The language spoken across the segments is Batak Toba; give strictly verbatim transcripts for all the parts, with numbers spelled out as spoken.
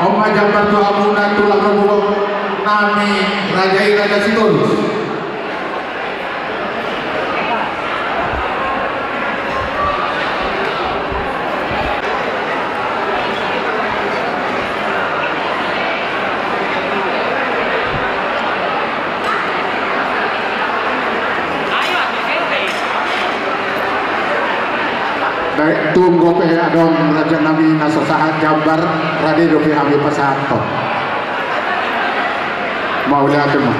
On ma jambar tu hamuna tulang na boru nami, raja i Raja Sitorus. Tung dope adong raja nami na so sahat jambar, rade dope hami pasahathon. Mauliate ma.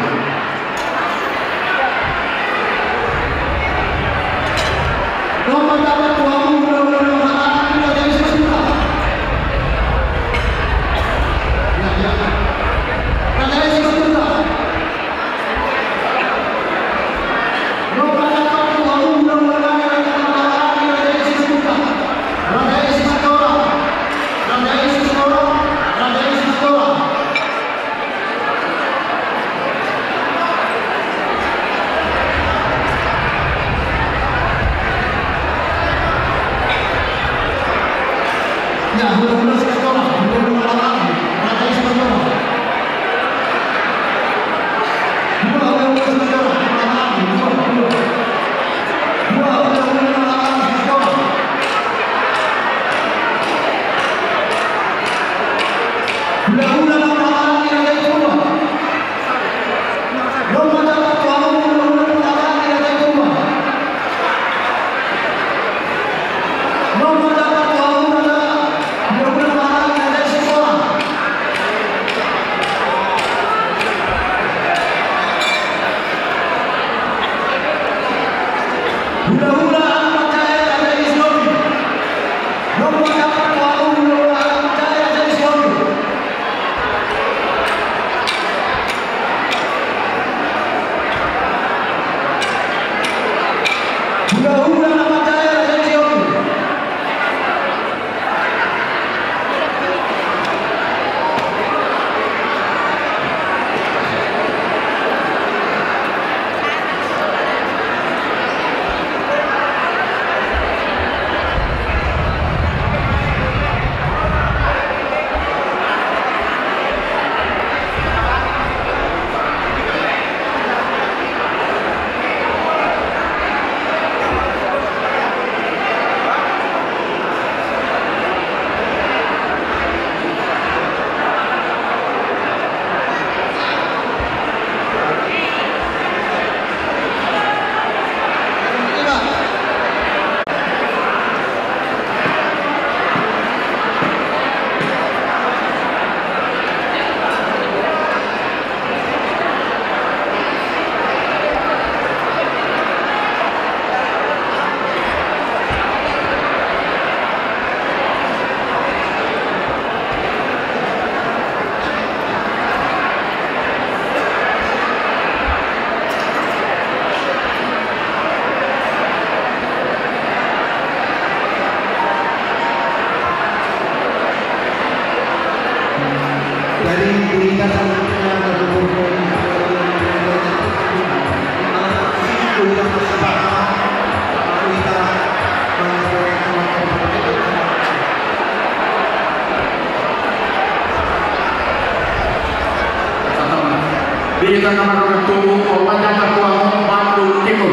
Kita nama orang tunggu, opat jam satu, Bandung Timur.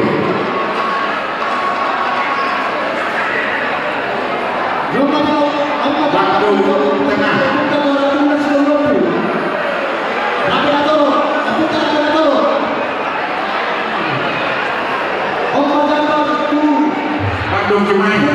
Bandung Tengah. Bandung Cimahi.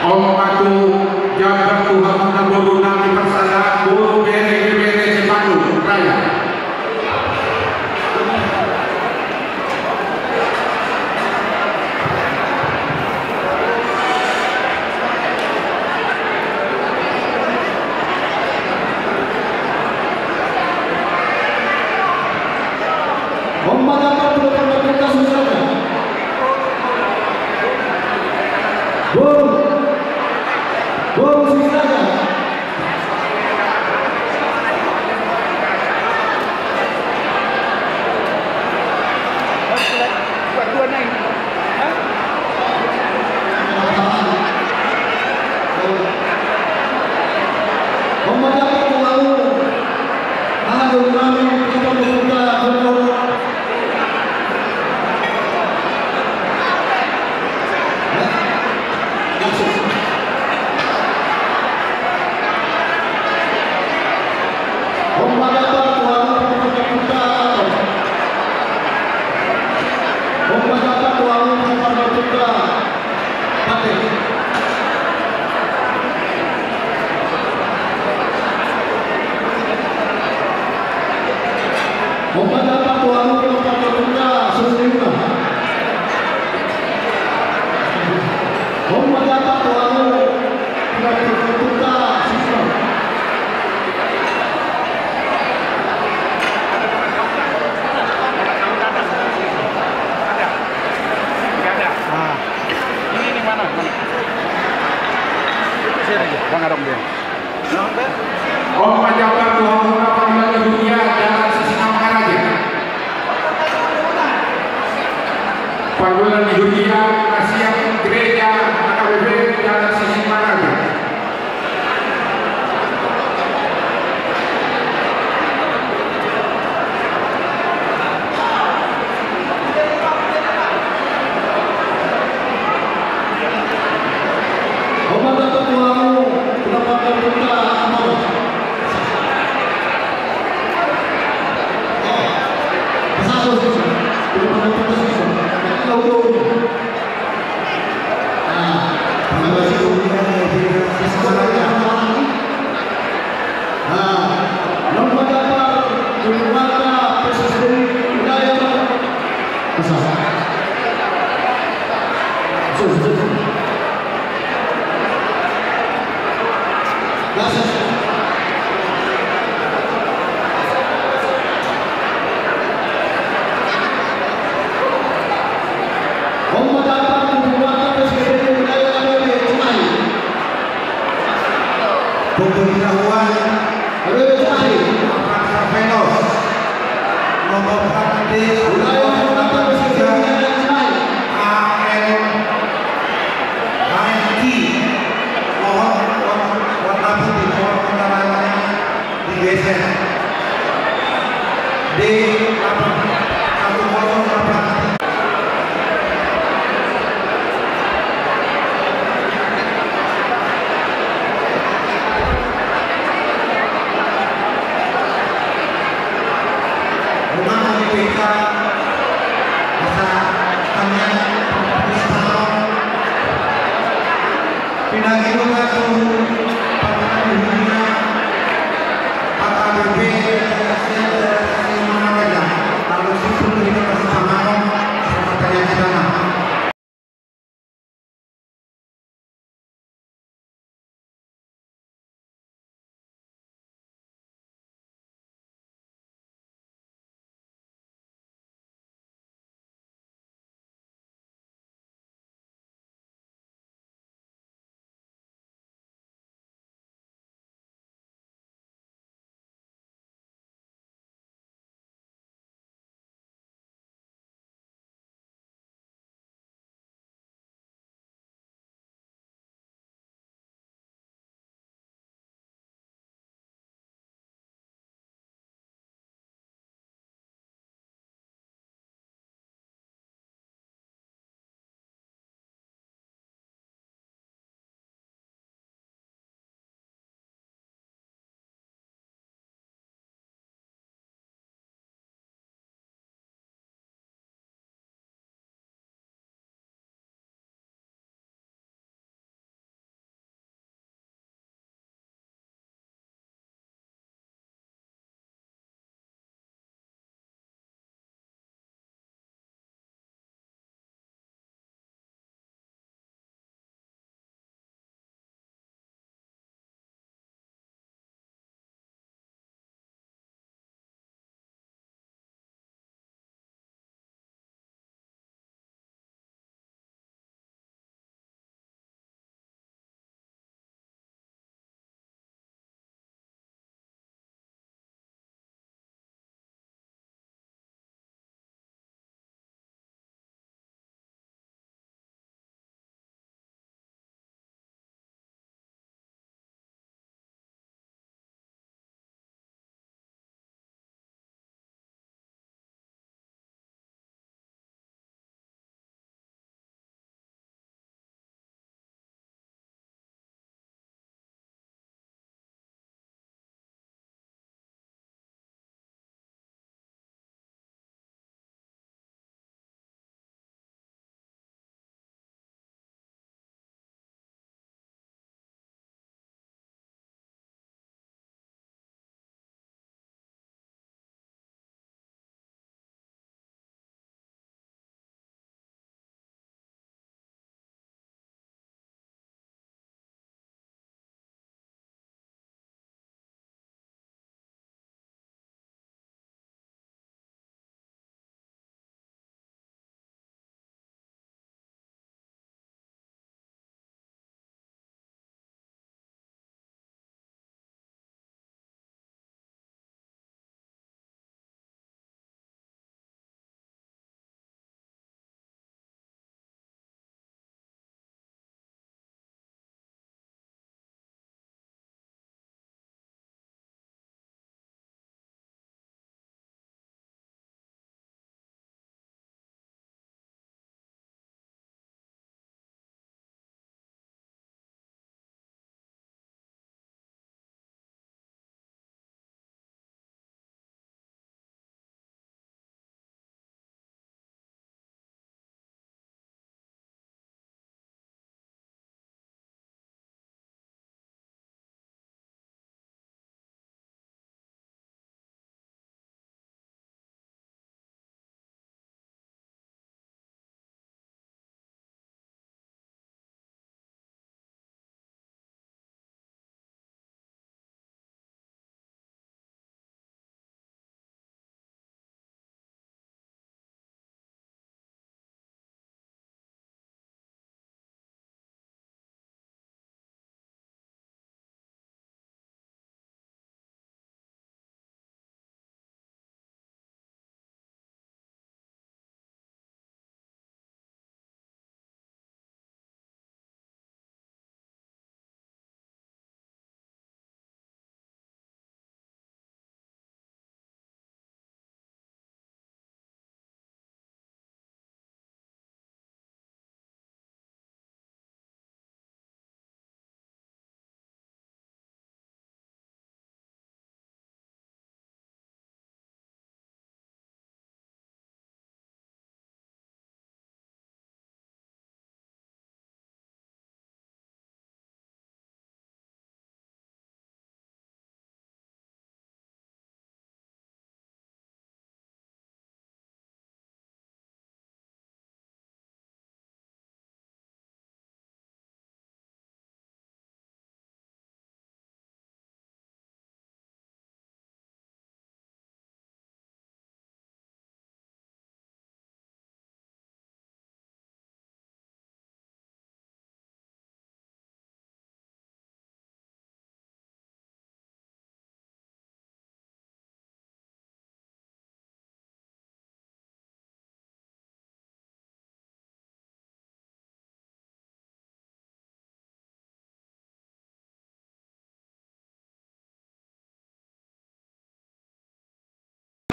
On ma tu jambar tu hamuna boru nami, parsadaan boru, bere, bere, Cipanduk Raya. Bang, adong dia. On ma jambar tu hamuna Pangula ni Huria, Dalan Sisingamangaraja. Pangula ni Huria, na sian Gereja H K B P Dalan Sisingamangaraja. Pemberitahuan. Nomor praktis, A L H N T. Mohon warna putih, mohon warna digeser. D delapan satu kosong delapan. Rumah sakit P K, masa tanya, Pinangido ma tu pangula ni huria H K B P, lalu sipul kita kasih tangan, sama tanya kita.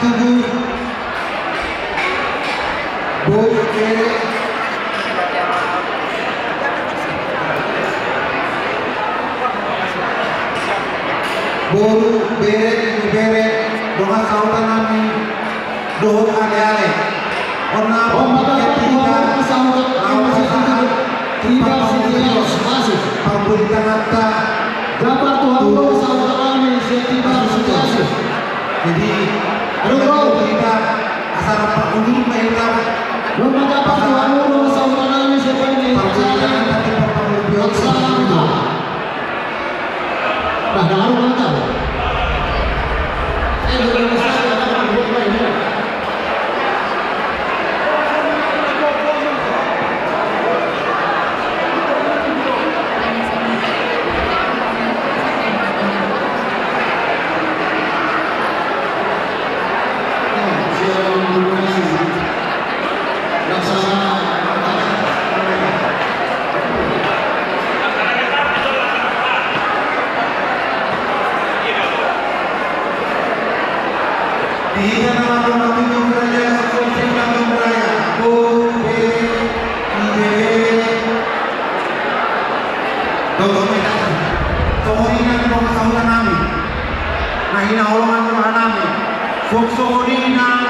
Tugu. Boru, bere. Boru, bere, ibebere, dongan sahuta nami dohot aleale. On ma, on ma, pambulitan, pambulitan, pambulitan. Jadi, acara pangulu ma hita. Pangulu ma hita. Nah, nah, aru mantap. Eh, lu, lu, lu, lu, lu, lu, lu, lu. Di hita na mardongan tujuh kerajaan, sekolah sing na mardongan raya. Bo, be, be. Tongtong inang, tongtong inang, tongtong sahuta nami. Na hinaholongan ni roha nami. Songon i nang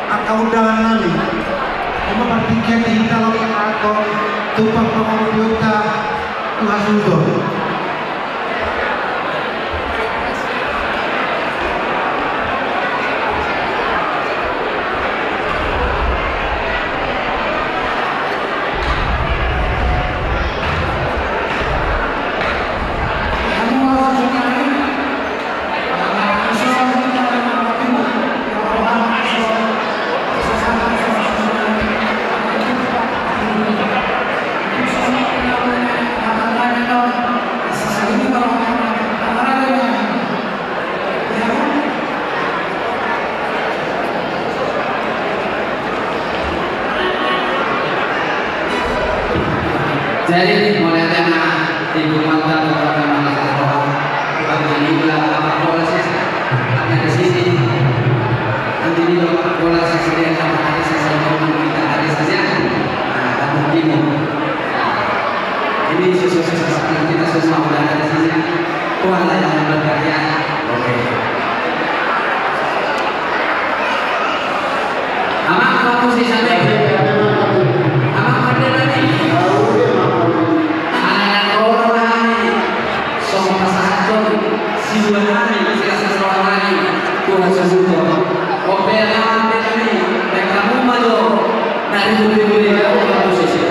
angka undangan nami. Ima partingkian di hita laho manghatai tumpak pangarahutanta tu hasuhuton. Jadi, mulai tema ibu mata pertama masalah Tuhan ini adalah apa bola sih? Ada di sini. Nanti ini apa bola sih? Sudah sama ada sih, sama kita ada sih. Nah, kampung timur. Ini sesuai kesepakatan kita semua udah ada di sini. Tuhanlah yang memberkati ya. Oke. Amang, waktu sisa, Bang. Amang, ada lagi. Anak orang lain. Songon pasahaton, sibuan nami, silas roha nami, Tuhan sabuton. Ope, amang, ope, nami, baik kamu, Malo, dari bumi-bumi, kamu, kamu, sisi.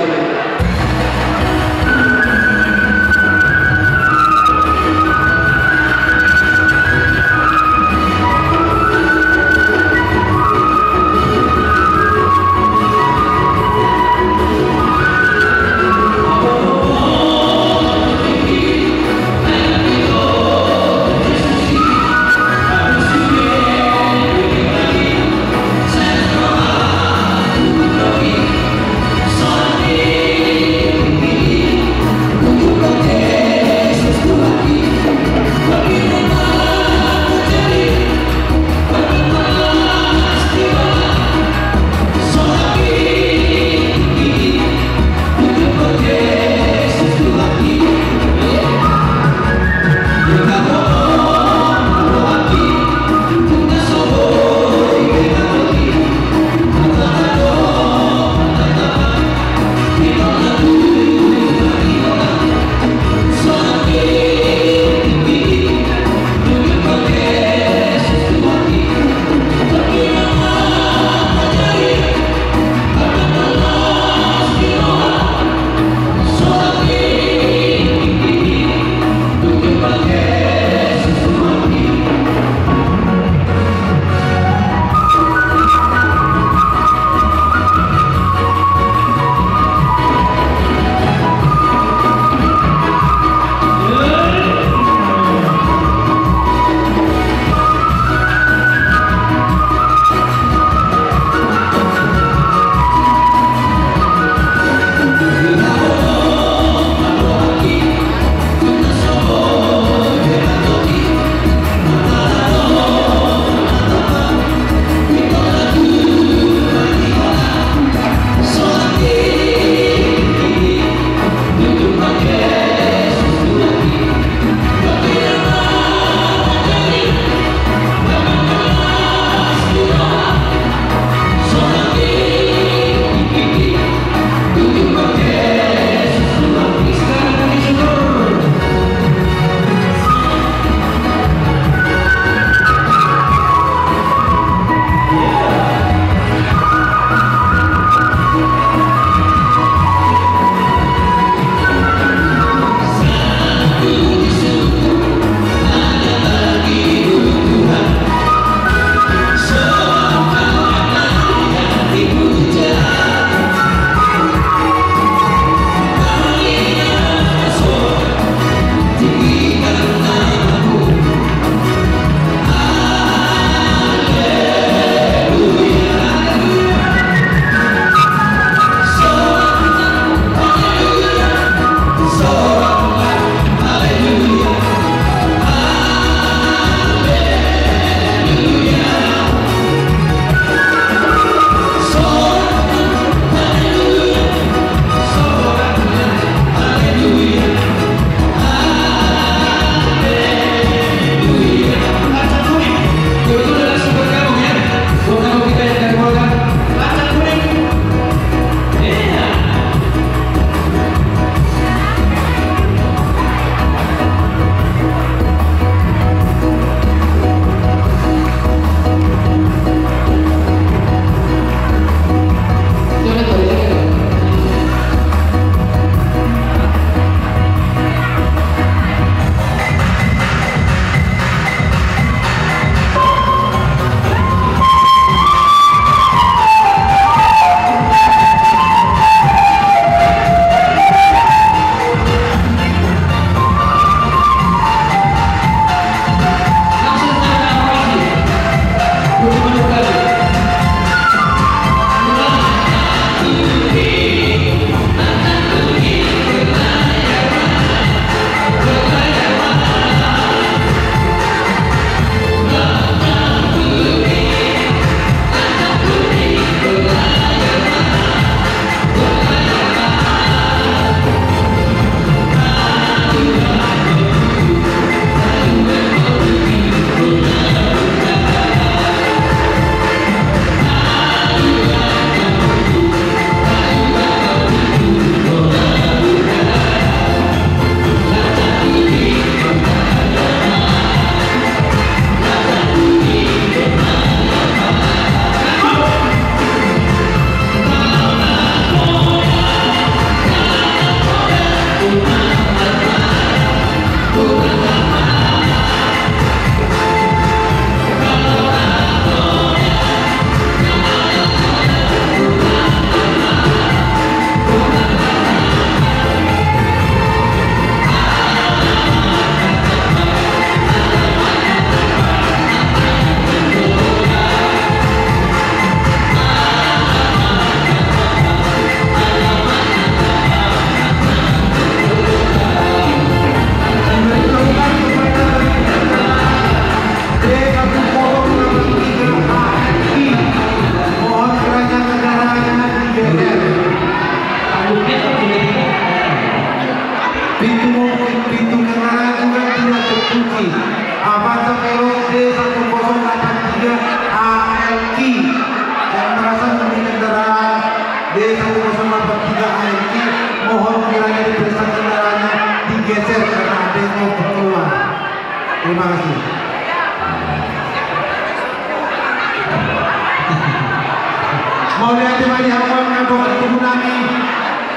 Mauliate ma di hamu angka dongan tubu nami,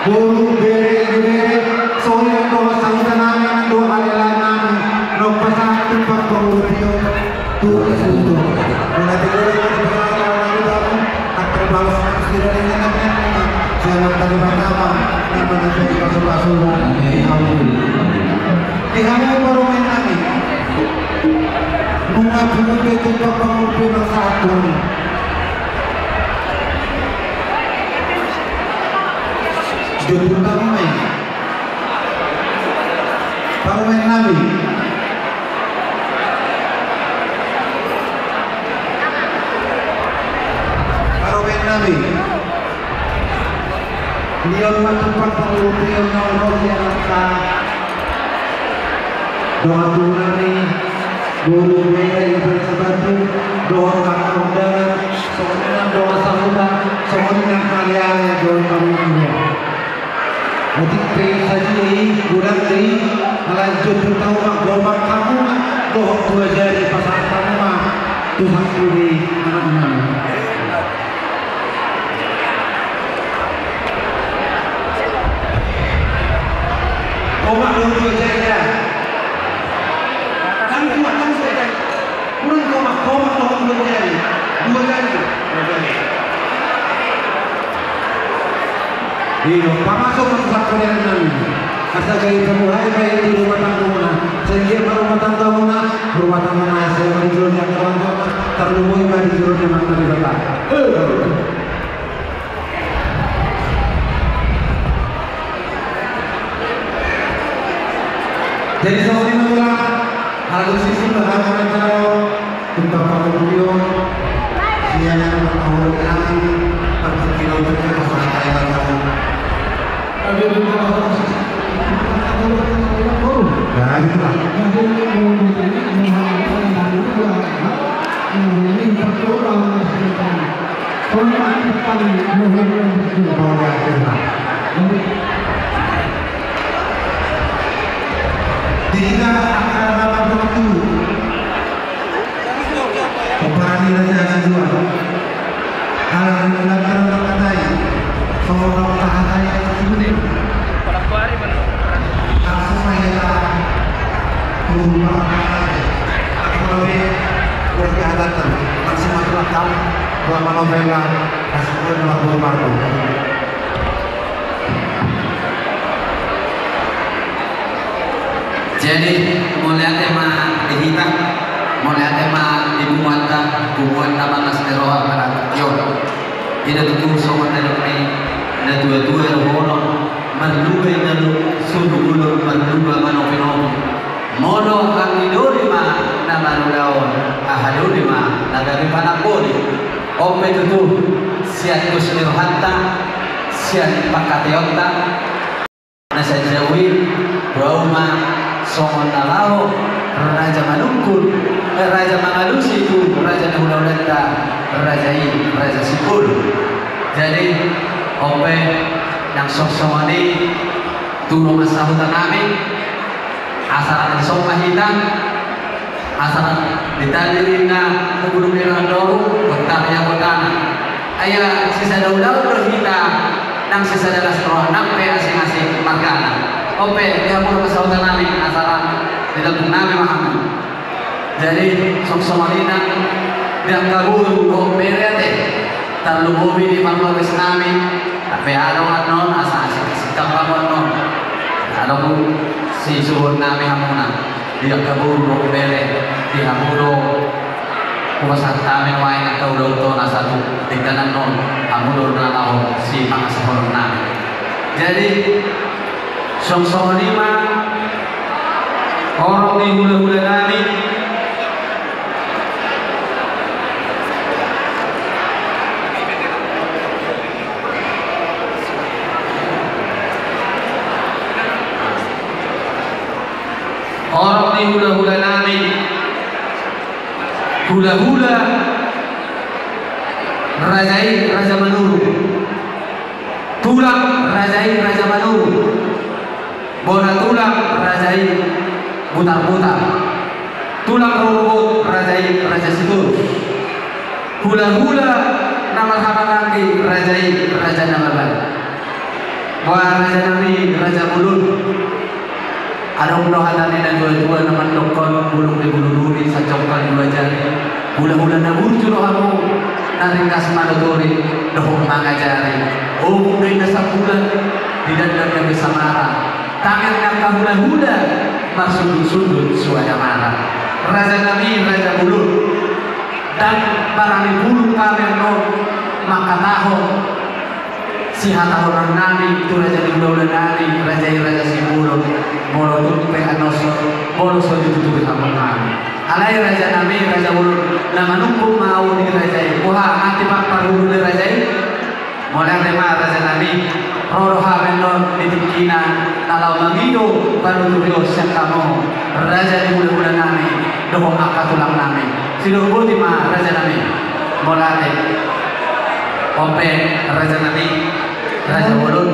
boru, bere, ibebere, songon i nang dongan sahuta nami, nang dongan halelean nami, naung pasahat tumpak pangurpion tu hasuhuton. Mauliate godang ma di hamu angka dongan tubu nami, angka balos nami sira dengan nami, sian Amanta Debata ma na manjadi pasupasuna. Amin. Di hamu parumaen nami, nunga pungu be tumpak pangurpion na sahat tu hamu. Jemput hamu ma i. Parumaen nami. Parumaen nami. Nion ma tumpak pangurpion na ro sian angka dongan tubu nami, boru, bere, ibebere, sabatu, dohot angka undangan, songon i nang dongan sahuta, songon i nang aleale dohot parumaen. Otik pe sadia i, godang do i, alai jemput hamu ma, gomar hamu ma, dohot dua jari pasahat hamu ma tu sangkudi anak nami. Gomar dohot dua jari ya. Kan dua, kan dua jari. Kurang gomar, gomar dohot dua jari. Dua jari. Dua jari. Iyo, pamasuk ma tu sangkudi anak nami. Asa gabe pamuhai ma i di rumah tanggamuna. Sai anggiat ma rumah tanggamuna, rumah tangga na sehat di jolo ni angka orang tua, tarlumobi ma di jolo ni Amanta Debata. Jadi songon i ma tulang, ala disi sumba hami manjalo tumpak pangurpion sian angka boru nami, partingkian on pe pasahat hami manjalo. Nah, itulah. Di hita angka na mardomu. Pomparan ni raja sidua. Ala ni na tara na katai. Songon na tahatai. Langsung ma hita. Tumpak. Aku lebih. Buat kehadatan. Langsung ma tu lakam. Buat manovela. Kasih gue nama gue marbo. Jadi, mauliate ma di hita, mauliate ma di punguanta, punguan na bagas ni roha manang tion. Ida tutu songon na nidok ni natuatua dohonon, marluga i na so dungulon, marluga manopinopi. Molo hami doli ma na marulaon, aha doli ma na gabe panamboli. On pe tutu, sian dos ni rohanta, sian pangkataionta. Na sajau i, bau ma songon na laho raja manungkun, eh, raja mangalusi tu raja ni hulahulanta, raja i, raja Sipul. Jadi, on pe, nang songon i, tu dongan sahuta nami, asa ra dison ma hita, asa ditali ninna hubulung ni randoru, bontar ia botana. Ai sisada ulaon do hita, nang sisada las roha nang pe asing-asing margana. On pe, di hamu dongan sahuta nami, asa ra ditampung nami ma hamu. Jadi, songon i nang di angka boru dohot bere ate, tarlumobi di parmabes nami, tapi adong annon asa asing-asing tampang annon. Adong sisuhut nami hamuna. Di angka boru dohot bere, di hamu do hupasahat hami nuaeng angka ulaonta on asa tu denggan annon hamu do na laho sipangasahon nami. Jadi, songon i ma horong ni hulahula nami. Horong ni hulahula nami, hulahula raja i Raja Manurung. Tulang raja i Raja Manurung. Bona tulang raja i Butarbutar. Tulang rorobot raja i Raja Sitorus. Hulahula Na marhaha nangkin raja i, raja na mabalu. Boha raja nami, raja bolon. Adong do hata ni na tua-tua na mandokkon, bulung ni bulu duri, sajongkal dua jari. Hula-hula na burju do hamu, na ringgas manuturi dohot mangajari. Ombun do inna Sambulan, didandani angka samara. Tangiang ni angka hula-hula, marsundut-sundut suada mara. Raja nami, raja bolon. Ndang barani bulung hami annon mangkatahon sihatahonon nami tu raja ni hula-hula nami, raja i Raja Simbolon. Molo tung pe annon so, molo so ditutupi hamu nami. Alai raja nami, raja bolon, na manungkun ma ahu di raja i. Boha, ate ma parhundul ni raja i? Mauliate ma raja nami, ro do hami annon di tingkina na laho mangido panuturion sian hamu raja ni hula-hula nami dohot angka tulang nami. Sidung boti ma raja nami. Mauliate. On pe raja nami, raja bolon,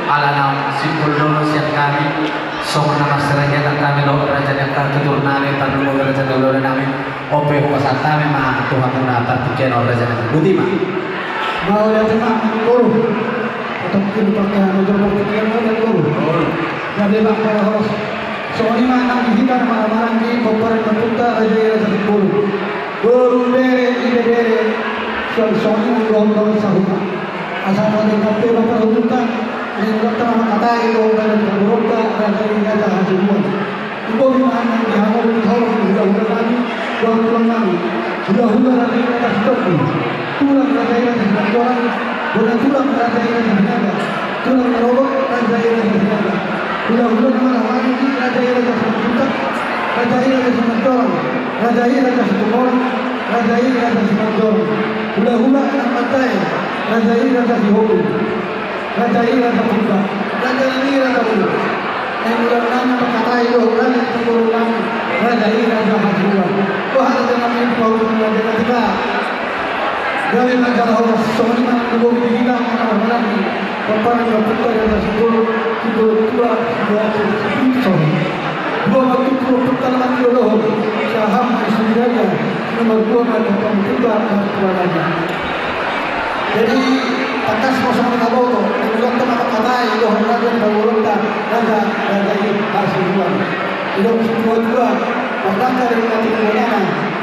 ala naung simpul do sian hami, songon na marsirenggetan hami dohot raja ni angka tutur nami, tarlumobi raja ni hula-hula nami. On pe hupasahat hami ma tu hamuna partingkian on raja nami. Boti ma. Mauliate ma boru. Atau mungkin pakai anu jolo partingkian on boru. Jadi bang para horas. Songon i ma nang di hita na marhaha nangkin pomparan ni ompunta raja i Raja Simbolon. Boru, bere, ibebere. Songon, songon i ma dohot sahuta. Asa tadi kape bapak huta. Ini dokter mangkatai dohot raja ni ompunta raja i Raja Hasibuan. Tutu ma nang di hamu di hamu hula-hula nami, dohot tulang nami. Hula-hula raja i Raja Sitompul. Tulang raja i Raja Simanjorang. Bona tulang raja i Raja Sinaga. Tulang na rogot raja i Raja Sinaga. Hula-hula na marhaha nangkin raja i Raja Simanjorang. Raja i Raja Simanjorang. Raja i Raja Situmorang. Raja i Raja Simanjorang. Hula-hula na mantae raja i Raja Sihobul. Raja i Raja Purba, raja nami Raja Bolon. Naeng ulaon nami mangkatai dohot raja ni parboruon nami, raja i Raja Hasibuan. Boha raja nami, di pahutu ni raja nami. Gabe ma jala horas. Songon i ma na boru di hita na marhaha nangkin pomparan ni ompunta Raja Simbolon, Simbolon Tua, Simbolon Tua. Dua ma tutu ompunta na mangido dohot, saham ma i suri raja, nomor dua ma i pomparan ni ompunta na tua raja. Jadi, tangkas ma songon na taboto, na nidok ma mangkatai dohot raja ni parboruonta, raja, raja i Hasibuan. Didok situa-tua, mardangka do i na tu tubuan ama,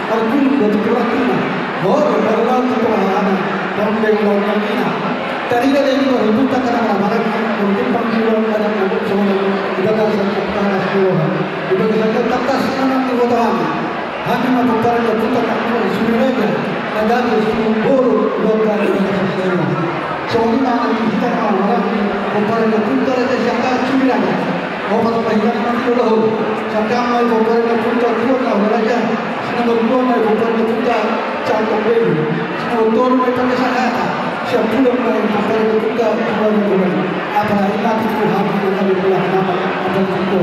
margulung do tu tulang ina, molo marulaon tu tonga hahana, marundeng ulaon ni angka ina. Tarida do i di parhundulta angka na marhaha nangkin, marhundul pangkiulan adat na songon i di bagasan angka na siroha. Di bagasan tangkas ma nang di boto hami. Hami ma pomparan ni ompunta na tua i suri raja, na gabe siboru dohot raja na sasayana. Songon i ma nang di hita na marhaha nangkin pomparan ni ompunta raja siangkangan suri raja. Opat ma hita na mangido dohot. Siangkangan ma i pomparan ni ompunta tua na hula raja. Sinomor dua ma i pomparan ni ompunta Cantong Belu. Sinomor tolu ma i Pandesa Hata. Siampudan ma i pomparan ni ompunta tua na hula. Apalagi mati tu hami na gabe tulang nama, apalagi tu.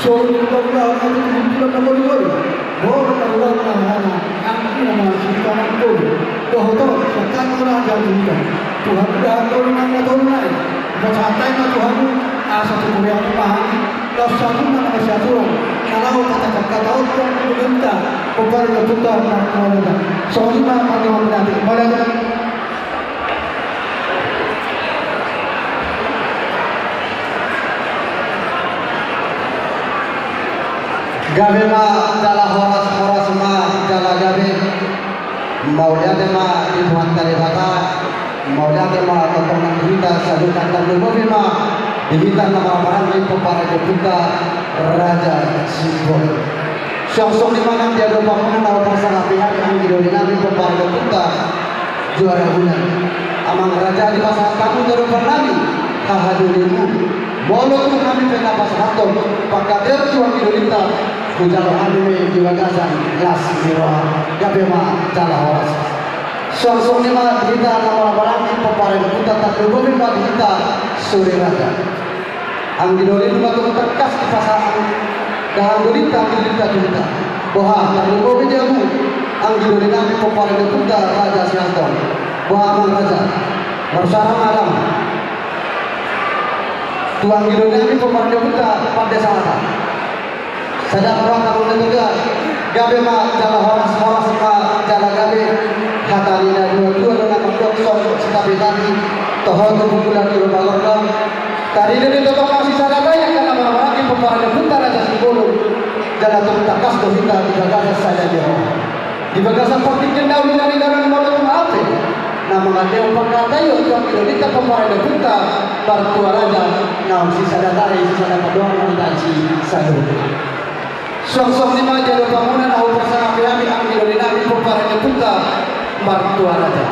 Solu ni ulaon na tu tulang na goli-goli. Boru na ulaon na hana, anggi na masih kanan goli. Dohot on, siangkangan ulaon na jadi hita. Tuhan udah goli nang na tolu nai. Pasahat hami ma tu hamu, asa tu kuria tu pahami. Laos satu na masih aturan. Kalau kata-kata on, yang minta, pomparan ni ompunta, na keluarga. Songon i ma, panggilan nanti. Mauliate. Gabe ma jala horas, horas ma jala gabe. Mauliate ma di Tuhanta Debata. Mauliate ma tongtong nang di hita saluhutna, tarlumobi ma di hita na marhaha nangkin pomparan ni ompunta Raja Simbolon. Suang songon i ma nang di adopan muna na hupasahat hami anggi doli nami pomparan ni ompunta Juara Bulan. Amang raja, dipasahat hamu tu adopan nami hahadolimuna. Molo tung hami pe na pasahathon panghataion tu anggi dolinta, hujalo hami ma i di bagasan las ni roha. Gabe ma jala horas. Suang songon i ma di hita na marhaha nangkin pomparan ni ompunta, tarlumobi ma di hita suri raja. Anggi doli, nunga tung tangkas dipasahat dahahang dolinta, anggi dolinta tu hita. Boha, tarlumobi di hamu anggi doli nami pomparan ni ompunta Raja Sianto. Boha amang raja, marsuara ma alam tu anggi doli nami pomparan ni ompunta Pandesa Hata. Sada ma roha, amang na tua. Gabe ma jala horas, horas ma jala gabe. Hata ni na tua-tua do na mandok, Tadi toho tu buku lagi rumah gorga. Tadi dia di totong masih sadar banyak karena marhaha pomparan ni ompunta Raja Simbolon. Jala tung tangkas do hita di bagasan sada ni roha. Di bagasan partingkian na uli na ringanan molo tung hape na mangandehon pangkataion tu angka doli ni pomparan ni ompunta martua raja naung sisada tahi sisada padohan na hita sisadari. Suang songon i ma jalo pamuna na huparsangapi hami anggi doli nami pomparan ni ompunta martua raja.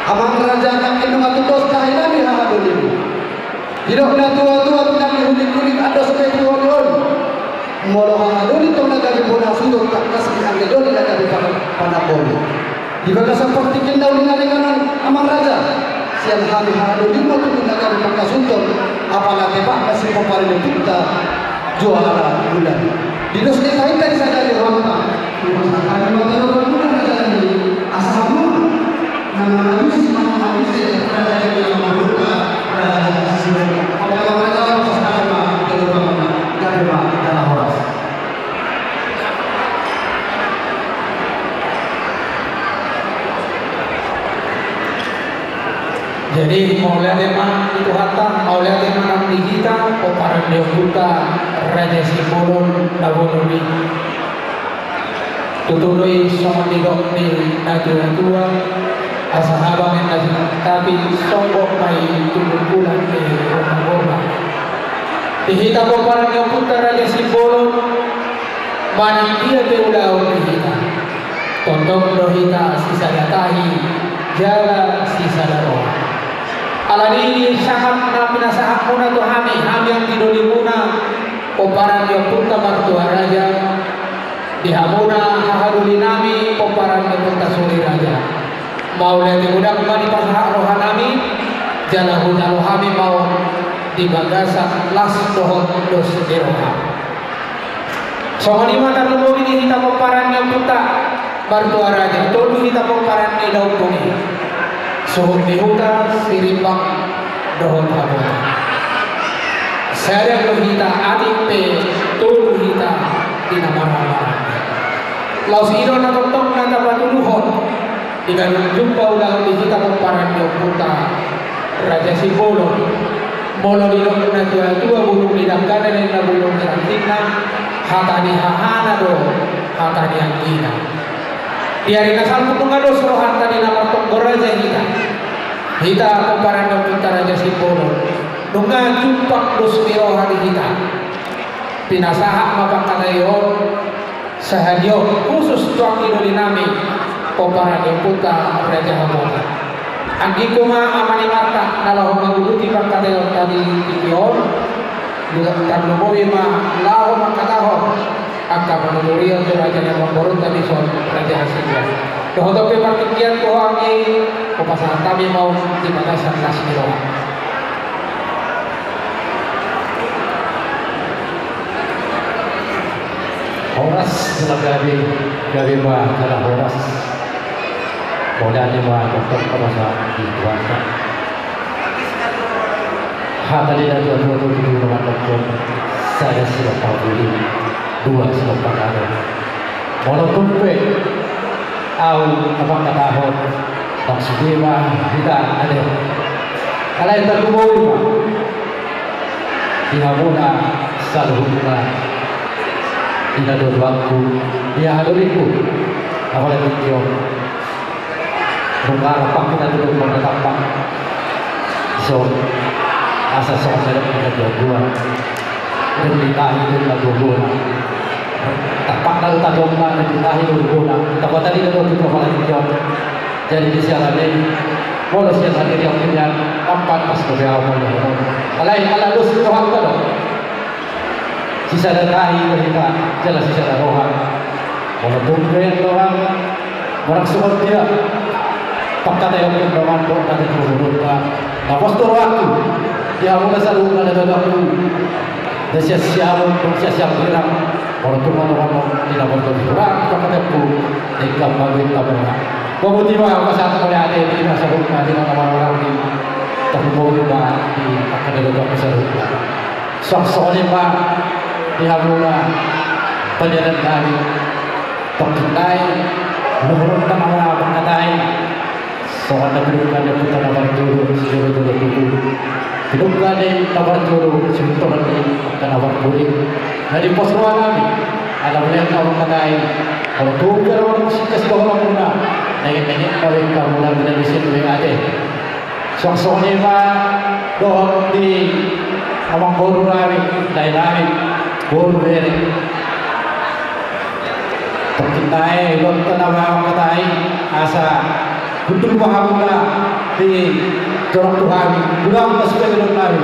Amang raja nangkin nunga tudos tahi nami haha dolimu. Didok na tua-tua tu nami hulik-hulik andos pe tu oli-oli. Molo haha doli tong na gabe bona suhut tangkas di anggi doli na gabe panamboli. Di bagasan partingkian na uli na ringanan amang raja. Sian hami haha dolimu ma tutu na gabe pangkasuhuton. Apala tepak na si pomparan ni ompunta juara bulan. Di dos ni tahinta di sada di rohanta. Di dos ni tahinta di rohanta. Asa hamu na mangalusi, mangalusi raja ni amang boru, raja ni amang boru. Oke, amang raja, amang raja, amang raja, amang raja, amang raja, amang raja, amang raja. Jadi mauliate ma di Tuhanta, mauliate ma nang di hita pomparan ni ompunta Raja Simbolon na bolon i. Tutu do i songon nidok ni na tua-tua, asa habang na sinantapi songgop ma i tu bungkulan ni rumah-rumah. Di hita pomparan ni ompunta Raja Simbolon, manang dia pe ulaon di hita, tongtong do hita sisada tahi jala sisada roha. Alani i sangap na pinasahatmuna tu hami, hami anggi dolimuna pomparan ni ompunta martua raja, di hamuna haha doli nami pomparan ni ompunta sori raja. Mauliate godang ma dipasahat roha nami, jala hujalo hami ma on di bagasan las dohot dos ni roha. Songon i ma tarlumobi di hita pomparan ni ompunta martua raja, tolu hita pomparan ni daompung i. Suhut ni huta, Sirimbang dohot Haboto. Sada do hita, atik pe tolu hita di na marhahamaranggi. Laos i do na tongtong na tapatuduhon di ganup jumpa ulaon di hita pomparan ni ompunta Raja Simbolon. Molo didok na tua-tua bulung ni dangkana, ninna bulung ni rantingna, hata ni hahana do hata ni anggina. Di ari na salpu nunga dos rohanta di na martonggo raja hita. Hita pomparan ni ompunta Raja Simbolon, nunga jumpang dos ni roha di hita. Pinasahat ma pangkataion sahali on khusus tu anggi doli nami pomparan ni ompunta Raja Haboto. Anggingku ma amani Marta na laho manguduti pangkataionta di tingki on. Tarlumobi ma laho mangkatahon angka panuturion tu raja ni amangborunta dison, Raja Hasibuan. Dohot on pe partingkian tu ho anggi, hupasahat hami ma on di bagasan las ni roha. Horas jala gabe, gabe ma jala horas. Mauliate ma tongtong pasahat di Tuhanta. Hata ni na tua-tua tutu na mandok, sada silompa pudi, dua silompa tano. Molo tung pe ahu na mangkatahon, nang sude ma hita ate. Alai tarlumobi ma di hamuna saluhutna, di na tuatuangku, di haha dolingku, apala tingki on. Nunga rap hita tu dongan na tampak. So, asa songon na nidok ni na tua-tua. Dung ditahi do na tuatua. Tampak na do tadong na dung ditahi do tuatua. Tampak tadi do tuatua apala tingki on. Jadi di sialan i, molo sialan i diampunian, tampak pas do be ahu molo. Alai ala dos rohanta do. Sisada tahi do hita, jala sisada roha. Molo tung pe roham, manang songon dia pangkataion pe roham, dohot hata ni tuatua. Na pos do rohangku di hamuna saluhutna na tuatuangku. Di sian siamun, di sian siamun, molo tung roham di na martua, pangkataion pe di hamuna saluhutna. Botima, pasahat mauliate di hamuna saluhutna, di na marhahamaranggi. Tarlumobi ma di angka na tuatua saluhutna. Suang songon i ma di hamuna pandenami. Tongkin nai, luhurhon ma hamuna pangkataion. Songon na pinungka ni ompunta na parjolo sijolo-jolo tubu, pinungka ni na parjolo sibuntolan ni angka na parpudi. Na di pos roha nami, ala melihat na mangkatai, molo tung pe ro singkasidohononmuna, nengennengen ma be hamuna, binahen ni sian be ate. Suang songon i ma dohot di amangboru nami, dainami, boru, bere. Tongkin nai, dohot na mangkatai, asa hundul ma hamuna di jorok tu hami, molo na sude dohot nami,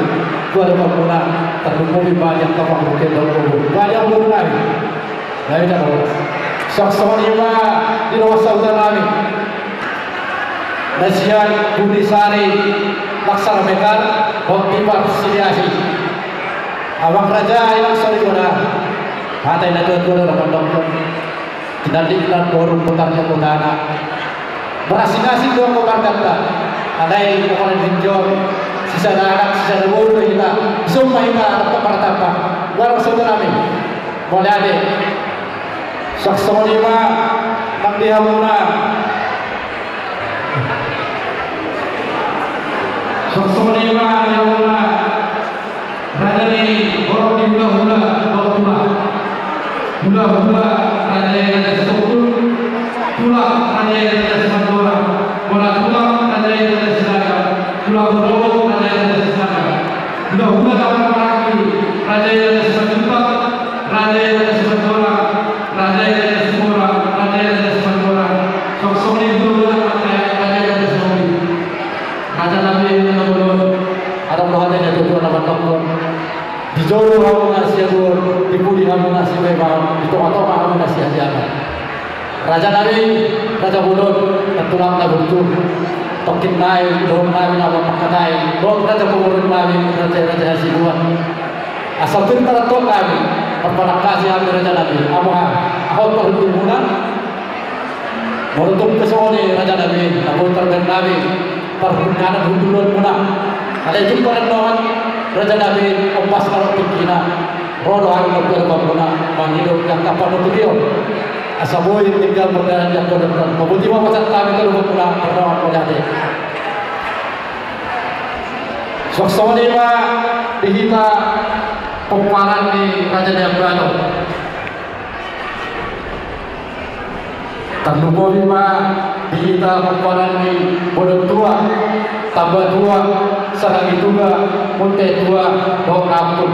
tu adopanmuna, tarlumobi bajang kapang buke dohot boru, bajang boru nami. Nai da, suang songon i ma di dongan sahuta nami. Na sian Bunisari, Laksana Mekar, Hoti Parsiliasi. Amang raja, inang soripada. Hata ni na tua-tua do na mandokkon. Tinandikna boru, putar ni hutana. Marasing-asing do angka marganta. Alai pomparan ni hita on, sisada anak, sisada boru do hita. Dison ma hita, rap martampak. Dongan sahuta nami. Mauliate. Suang songon i ma nang di hamuna. Suang songon i ma di hamuna. Raja ni horong ni hulahula, dohot tulak. Hulahula, raja i raja Sitompul. Tulak, raja i raja Simanjorang. Molo tulak, raja i raja Sinaga. Tulak Hurogok, raja i raja Sinaga. Hulahula na marhaha, raja i raja Simanjuntak. Raja i raja Simanjorang, raja i raja Sitorang, raja i raja Simanjorang. Suang songon i hulahula, raja i raja Sitorang. Raja nami na bolon, adong do hata ni na tua-tua na mandokkon. Di jolo hamuna sihaduan, di pudi hamuna sipaihutihut, di tonga-tonga hamuna sihaliangan. Raja nami, raja bolon, na tulang na burju. Tongkin nai, dohot nami na mangkatai, dohot raja pamoruon nami, raja, raja Hasibuan. Asa pir tarantong nami, marpanangkasi hami raja nami, amo ha, aha parhundulmuna. Molo tung pe songon i raja nami, na boi tarbahen nami parhundul, hundulmuna. Alai tung parannoan raja nami, ombas na ro tingkina, ro do hami tu adopanmuna, mangido di angka panuturion. Asa boi tinggal pardalanan di angka na ro. Molo tung i ma pasahat nami tu adopanmuna, parroham mauliate. Suang songon i ma di hita pomparan ni Raja Nai Ambato. Tarlumobi ma di hita pomparan ni Bolon Tua, Tamba Tua, Saragi Tua, Munte Tua, dohot na ampun,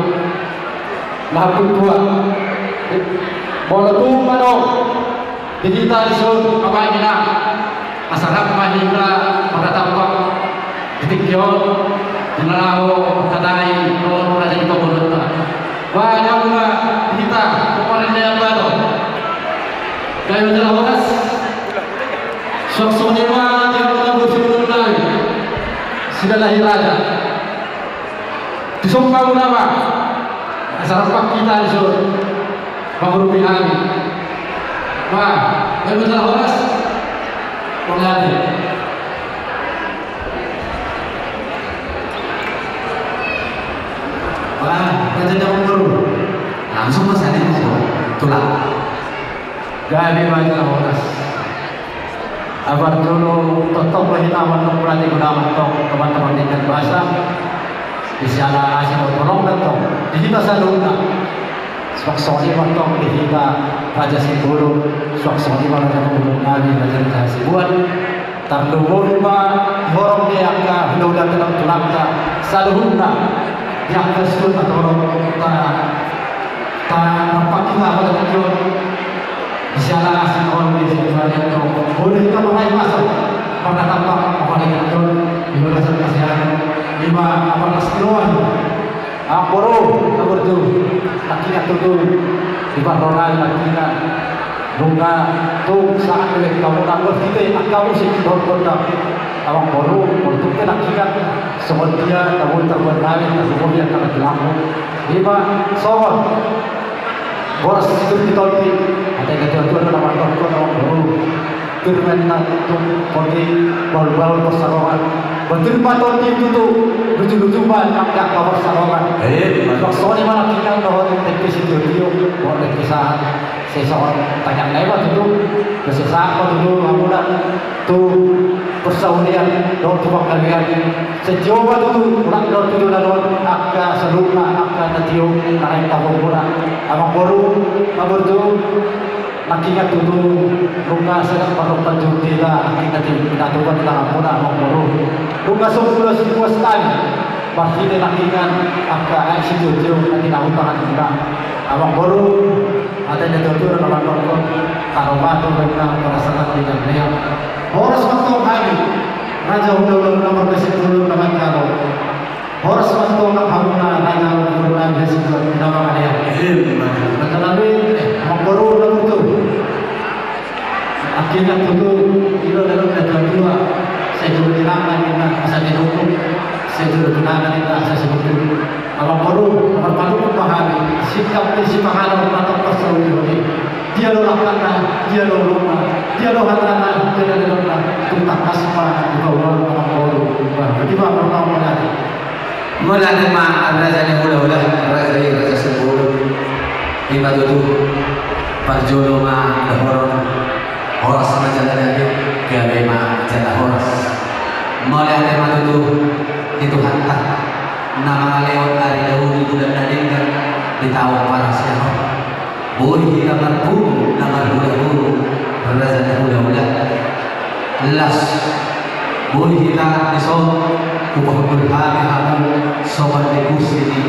na ampun tua. Molo tung adong di hita dison, amang inang, asa rap ma hita marnatampak di tingki on, di na laho mangkatai dohot raja ni pamoruonta. Ba, adong ma di hita pomparan ni Ambato. Gabe ma jala horas. Suang songon i ma di hamu na boi sumurut nami, Sidalahi Raja. Dison ma hamuna ma, asa rap ma hita dison mangurupi hami. Ba, gabe ma jala horas. Mauliate. Ba, raja ni amangboru. Langsung ma sian i, tulang. Gabe ma jala horas. Amang, jolo tongtong do hita mandok berarti guna mandok teman-teman di Denpasar. Di siala asi do tolong datang di hita saluhutna. Suang songon i ma tong di hita Raja Simbolon, suang songon i ma Raja Simbolon nami, Raja Raja Hasibuan. Tarlumobi ma di horong ni angka hulahula, tulang-tulangta saluhutna, di angka suhut na torop ta, ta, tarpakita pada tingki on. Di siala asi on, di siala asi on, boi do hita mangalap masa, marnatampak pada tingki on, di bagasan kasihan, ima apa na sidoan. Amangboru, amangboru, nangkiningan tutu, di parroha nangkiningan. Nunga tung sahat do hamu, nanggo hita angka musik dohot gondang. Amangboru, molo tung pe nangkiningan, songon dia na boi tarbahen nami, tarlumobi angka na tulangmu. Ima songon boras situtu di tondi. Ate na tua-tua na mandokkon, amangboru. Pir ma inna tung poti, bahul-bahul parsarongan. Botima tondi tutu, luju-luju ma nang angka parsarongan. Eh, ima. Suang songon i ma nangkiningan dohot dengke sitio-tio, dohot dengke sahat. Sai songon tangiang nai ma tutu, sai sahat ma tutu hamuna tu Persaulian dohot tu panggabean. Sai tio ma tutu, unang dohot tu joloan on, angka saluhutna, angka na tio, na naeng taboan muna. Amangboru, amangboru, nangkiningan tutu, nunga sai dang parlompan juhut hita, nangkiningan di, na tupa di tangan muna, amangboru. Nunga so puas, puas hami, marhite nangkiningan, angka aek sitio-tio, na tinahut tangan muna. Amangboru, ate na tutu, na mandok, taro batu, na perasanan di dalam. Horas ma antong hami, Raja Hulahula, na marga Simbolon, na manjalo. Horas ma antong hamuna, Raja Hulahula, na manjalo. Ima. Raja nami, eh, amangboru, na tutu. Akhirna tutu, i do na didok na tua-tua, sai jolo di tangan ninna asa didok, sai jolo di tangan ninna asa didok. Amangboru, na marpanungkun ma hami, singkat ni sipanganon na tong parsaulian i. Dia do langkatna, dia do olona, dia do hatana, dia do nidokna, tung tangkas ma dipaboa, amangboru. Bah, berarti ma, amangboru, mauliate. Mauliate ma, raja ni hulahula, raja i, raja Simbolon. Ima tutu, parjolo ma dohonon, horas ma jala gabe, gabe ma jala horas. Mauliate ma tutu di Tuhanta, na mangalehon ari na uli, bulan na denggan di taon parasian on. Boi hita marpungu na marhulahula, raja ni hulahula. Las, boi hita dison, hupahundul hami hamu songon di kursi ni,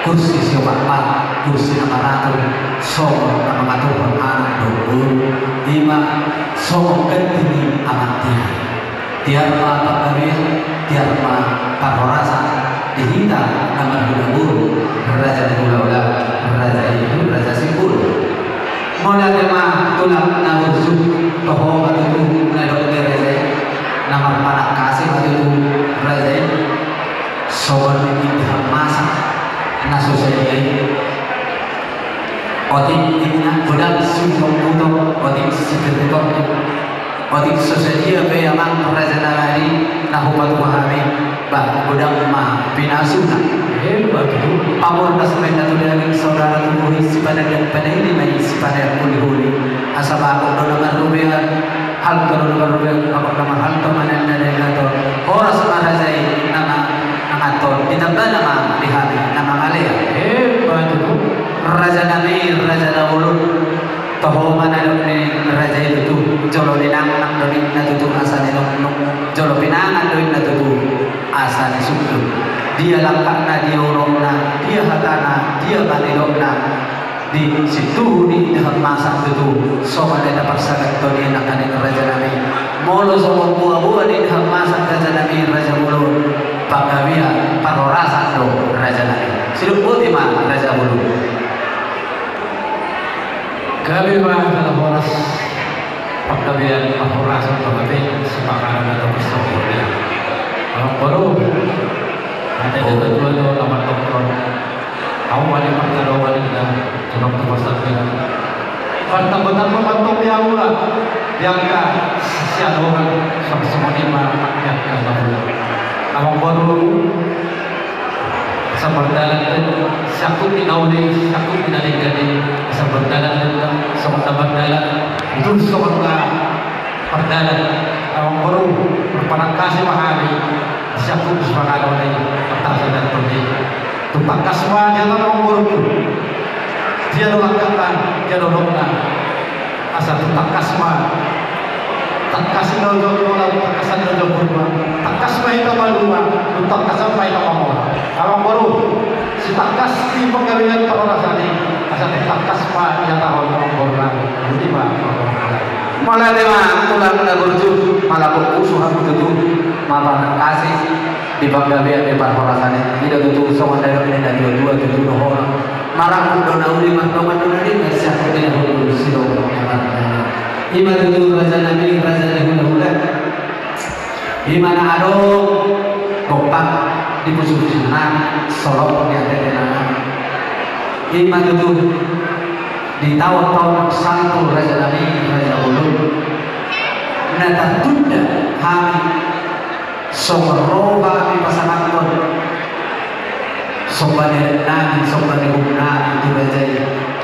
kursi siopat pat, kursi na maratur, songon na mangaturhon anak dohot boru, ima songon ganti ni amantia. Tiar ma panggabean, tiar ma parhorasan di hita na marhulahula, raja ni hulahula, raja i, raja Simbolon. Mauliate ma tulang na burju, toho ma tutu na didok ni raja i, na marpanangkasi ma tutu raja i, songon ni indahan masa na so sadia i. Otik ninna godang siutok-utok, otik sipir-utok. Otik so sadia pe amang raja nami na hupatupa hami, bah, godang ma pinasuna. Emma tutu. Pamurnas ma inna tu daging, saudara tu bohi, sipanandang panaili ma i, sipanandang holi-holi. Asa bagot do na marrobean, halto do na marrobean, bagot na marhalto, mananda na ingaton. Horas ma raja i na manganton, ditambana ma di hami na mangalean. Emma tutu. Raja nami, raja na bolon. Toho ma na didok ni raja i tutu, jolo ninangnang do ninna tutu asa ninungnung, jolo pinangan do ninna tutu asa nisungkun. Dia langkatna, dia unokna, dia hatana, dia panidokna, di situhu ni indahan masa tutu, songon na taparsagat do ninna nangkaning raja nami. Molo songon boa-boa ni indahan masa raja nami, raja bolon, panggabean parhorasan do raja nami. Sidok boti ma raja bolon. Gabe ma jala horas, panggabean parhorasan do gabe, sipanganon na tong parsaulian. Amangboru, ate na tua do na mandokkon, hamu ma di parjolo ma ninna, jolo tu parsaulian. Partamba-tamba ma antong di hamu, di angka siadongan, songon i ma di angka na uli. Amangboru, asa mardalan do, siangkup ni na uli, siangkup ni na denggan i, asa mardalan do, songon na mardalan, tutu songon na mardalan. Amangboru, marpanangkasi ma hami, siangkup sipanganon i, martasa dan toni. Tung tangkas ma di hata ni amangboru. Dia do langkatna, dia do unokna. Asa tung tangkas ma. Tangkas ma jolo, tangkas ma jolo, tangkas ma hita malua, tangkas ma hita mamora. Amangboru, sitangkas ni panggabean parhorasan i, asa tangkas ma dihatahon amangboru nami. Ima. Mauliate ma tulang na burju, malambok pusu hamu tutu, marpanangkasi di panggabean ni parhorasan i. I do tutu songon na nidok ni na tua-tua tutu dohonon. Marangkup do na uli, mardongan do na denggan, siangkup ni na hundul, sidok ni na mardalan. Ima tutu raja nami, raja ni hulahula. Ima na adong gompa di pusu-pusu nami, solot di ate-ate nami. Ima tutu di taon-taon salpu raja nami, raja bolon, na tartunda hami songon ro hami pasangaphon somba ni adat nami, somba ni boru nami tu raja i.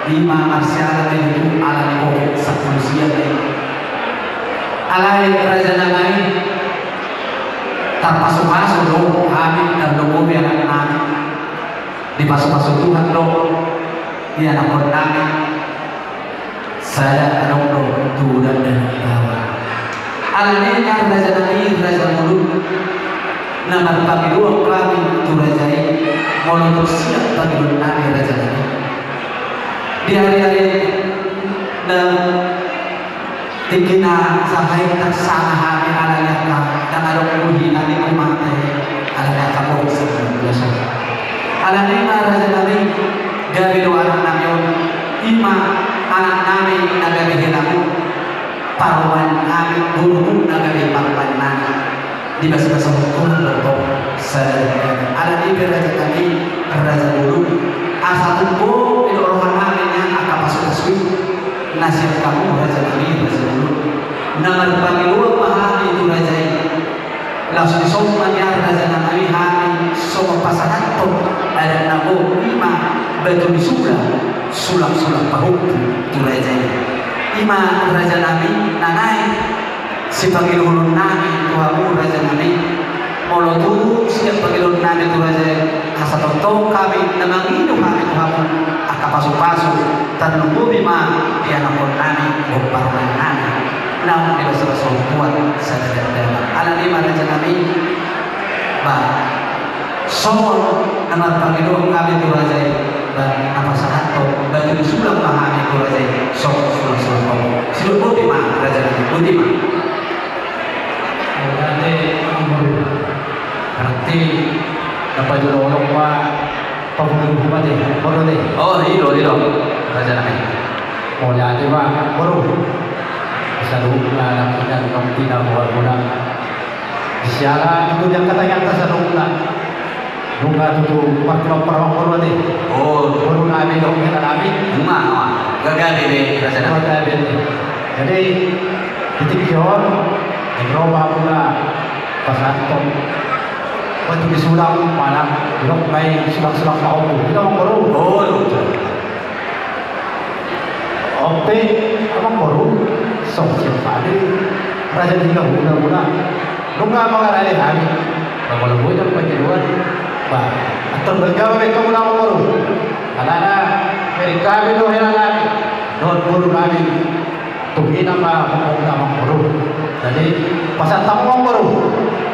Ima marsiala ma i tu ala ni covid sampulu sia i. Alai raja nami, tarpasupasu do hami, tarlumobi anaknami. Dipasupasu Tuhan do ianakhonnami. Sada adong do tu dangdang bawa. Alani i raja nami, raja bolon, na marpangidoan hami tu raja i, molo tung siap pangidoannami raja nami. Di ari-ari na tingki na sahali tarsangap hami alani angka, ndang adong muli nami mate, alani angka covid sembilan belas on. Alani i ma raja nami, gabe do anaknami on, i ma anaknami na gabe helamu, parumaennami, borunami na gabe parumaennami. Dibasabasahon Tuhan do tong sada. Alani i pe raja nami, raja bolon, asa tumpu i do rohanami nian angka pasupasu i na sian hamu raja nami, raja bolon, na marpangidoan ma hami tu raja i. Laos dison ma nian raja nami hami songon pasahathon adat na gok, i ma batu ni sulang, sulang-sulang pahompu tu raja i. I ma raja nami na naeng sipangidoonnami tu hamu raja nami. Molo tung siap pangidoannami tu raja i, asa tongtong hami na mangido hami tu hamu angka pasupasu, tarlumobi ma ianakhonnami dohot parumaennami. Naung dibasabasahon Tuhan sada dangdang. Alani i ma raja nami, ba songon na marpangidoan hami tu raja i, ba na pasahathon batu ni sulang ma hami tu raja i, songon sulang-sulang pahompu. Sidok boti ma raja nami, boti ma. Berarti, berarti na pajolo-olo ma. Pabungkul hukum aja, boru deh. Oh, i do, i do. Raja nami. Mauliate ma boru. Saluhutna nang ina nang ina, boru na. Siala tutu diangkat-angkat saluhutna. Nunga tutu parkilomparhon boru deh. Oh. Boru nami dohot hela nami. Nunga, nunga. Gagabe be, raja nami. Gagabe be. Jadi, di tingki on, di ro ma muna pasahathon batu ni sulang, manang didok ma i sulang-sulang pahompu. I do amang boru. Oh, i do. On pe amang boru, songon sian pade raja ni hula-hula muna. Nunga mangarade hami. Ba molo boi do pangidoan, ba antar balga ma be hamu amang boru. Alana bere hami do hela nami dohot boru nami. Tung i nama amang boru. Jadi pasahat hamu amang boru.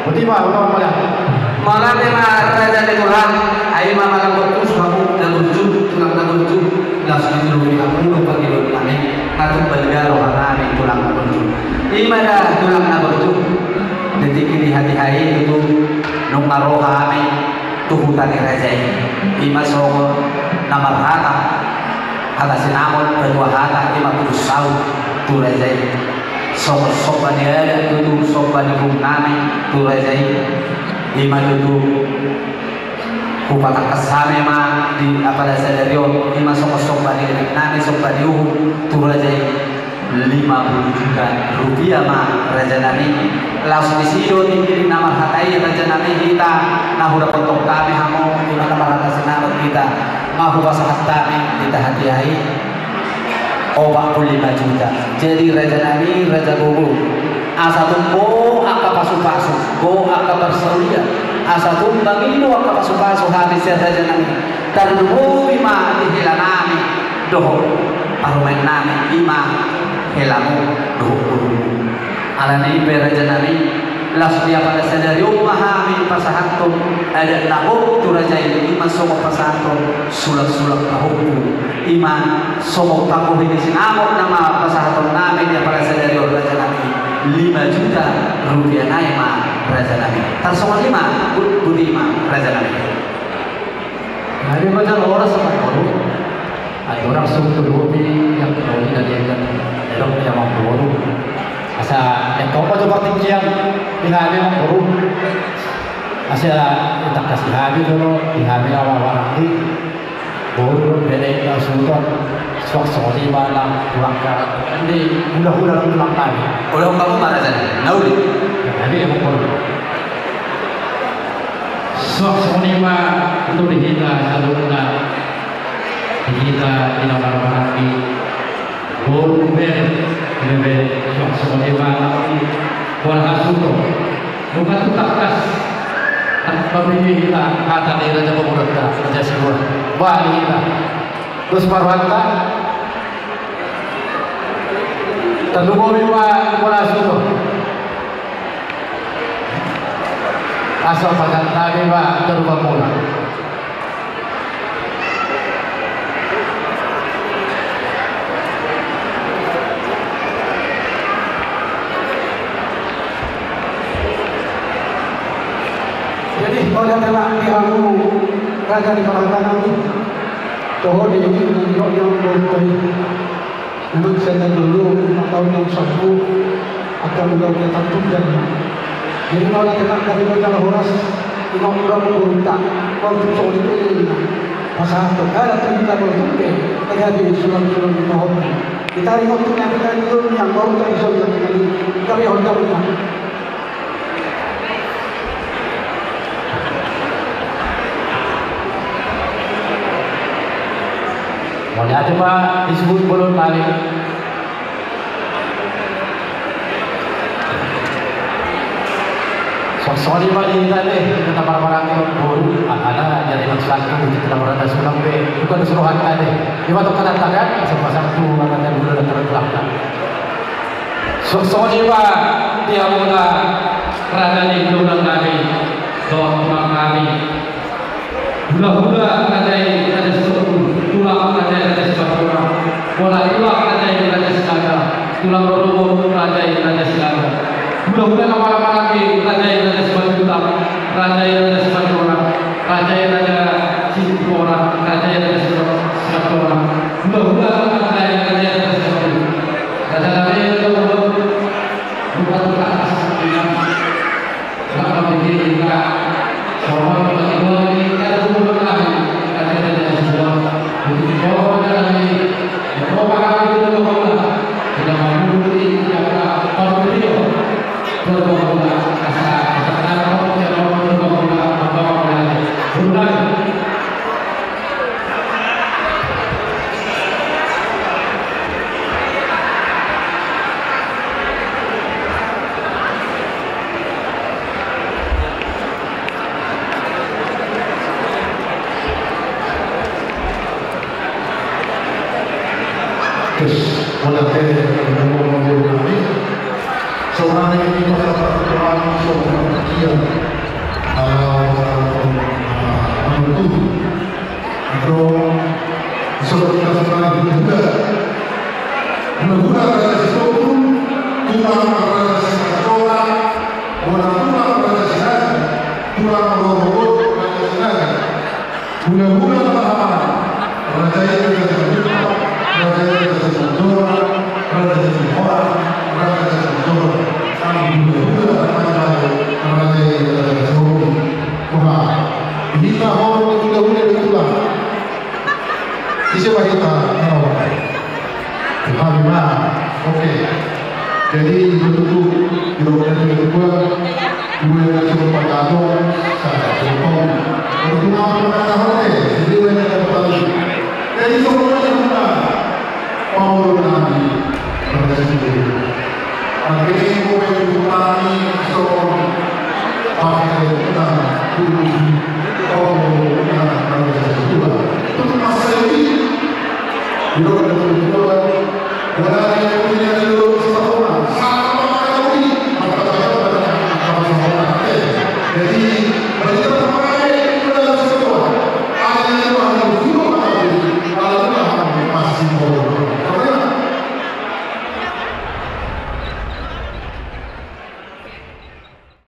Boti ma, boti ma. Mauliate ma raja ni tulang. Ai ma malam bertus hamu na burju, tulang na burju. Laos ditulungi hamu do pangidoan nami. Nga tung balga roha nami tulang na burju. I ma da tulang na burju. Di tingki ni hatiha i tutu nunga ro hami tu huta ni raja i. I ma songon na marhata hata sinamot, patua hata, i ma tutu saut tu raja i. Songon somba ni adat tutu, somba ni uhum nami tu raja i. I ma tutu hupatangkas hami ma di apala sadari on, i ma songon somba ni adat nami, somba ni uhum tu raja i. Lima puluh juta rupiah ma raja nami. Laos disi do tingki na marhata i raja nami, hita na hudapothon hami hamu, i ma na marhata sinamot hita, nga hupasahat hami di hatiha i opat puluh lima juta. Jadi raja nami, raja gogo, asa tung gok angka pasupasu, gok angka parsaulian, asa tung mangido angka pasupasu hami sian raja nami. Tarlumobi ma di hela nami dohot parumaen nami, i ma helamu dohot borumu. Alani i pe raja nami, laos di apala sadari on ma hami pasahathon adat na gok tu raja i, i ma songon pasahathon sulang-sulang pahompu, i ma songon panggohi ni sinamot nama pasahaton nami di apala sadari on raja nami, lima juta rupiah nai ma raja nami. Tarsongon i ma, boti ma raja nami. Jadi macam orang sama boru. Ai orang suruh tu lobi yang lobi dari yang dari orang yang mampu boru. Asa yang kau macam bertingkian di hami mampu boru. Asa tak kasih hami dulu di hami awal barang di boru beda yang sudah suak soli mana tulang ka di hula-hula tulang kami. Ulang kamu marah saja. Nauli. Jadi yang mampu boru. Suang songon i ma tu di hita saluhutna, di hita di na marhaha i. Boru be, be, be, suang songon i ma, bola hasuto. Bukan tu takkas. Pamili hita, hata ni Raja Pamuranta, Raja Sibuan. Bali hita. Terus paruhanta. Tarlumobi ma bola hasuto. Asa pasantabi ma tarlumobi bola. Jadi, mauliate ma di hamu raja ni parhata nami. Toho di ini, nang di hok yang boleh. Memang sian na dulu, lima taon naung salpu, angka ulaon na tartunda. Jadi mauliate ma di hamu jala horas, ima ulaon borunta, waktu songon i pe ninna. Pasahathon, ala tu hita borunta, tagabi sulang-sulang di pohon. Hita ringot tu hita ringot ni angka borunta di songon i, tagabi hita borunta. Mauliate ma di suhut bolon nami. Songon i ma di hita deh, hita marhaha-maranggi boru, alana jadi mansalpu di hita marhata sulang pe, bukan suruhan hita deh. Ima tu hata tagan, sama satu, alana dan gula dan terang. Songon i ma di hamuna raja ni tulang nami, dohot tulang nami. Hulahula raja i Raja Sitompul, tulang raja i Raja Simanjorang. Bola tulang raja i Raja Sinaga, tulang rorobot raja i Raja Sinaga. Hulahula na marhaha-maranggi raja i Raja Simanjorang, raja i Raja Simanjorang, raja i Raja Simanjorang, raja i Raja Simanjorang. Hulahula raja i Raja Simanjorang. Raja nami, raja nami. Terus, mauliate, mauliate, mauliate. Saonari, saonari, saonari. Ado, ado, saudara-saudara, hulahula. Hulahula raja Sitompul, tulang raja Simanjorang, bola tulang raja Sinaga, tulang rorobot raja Sinaga. Hulahula na marhaha-maranggi, raja i raja Simanjorang, raja i raja Simanjorang, raja Simanjorang, raja Simanjorang. Hulahula na marhaha-maranggi, raja i raja Sitompul. Wah, hita horong hulahula di tulang. Ise ma hita, na horong? Hami ma. Oke. Jadi, betul tu, di rumah yang kedua, dua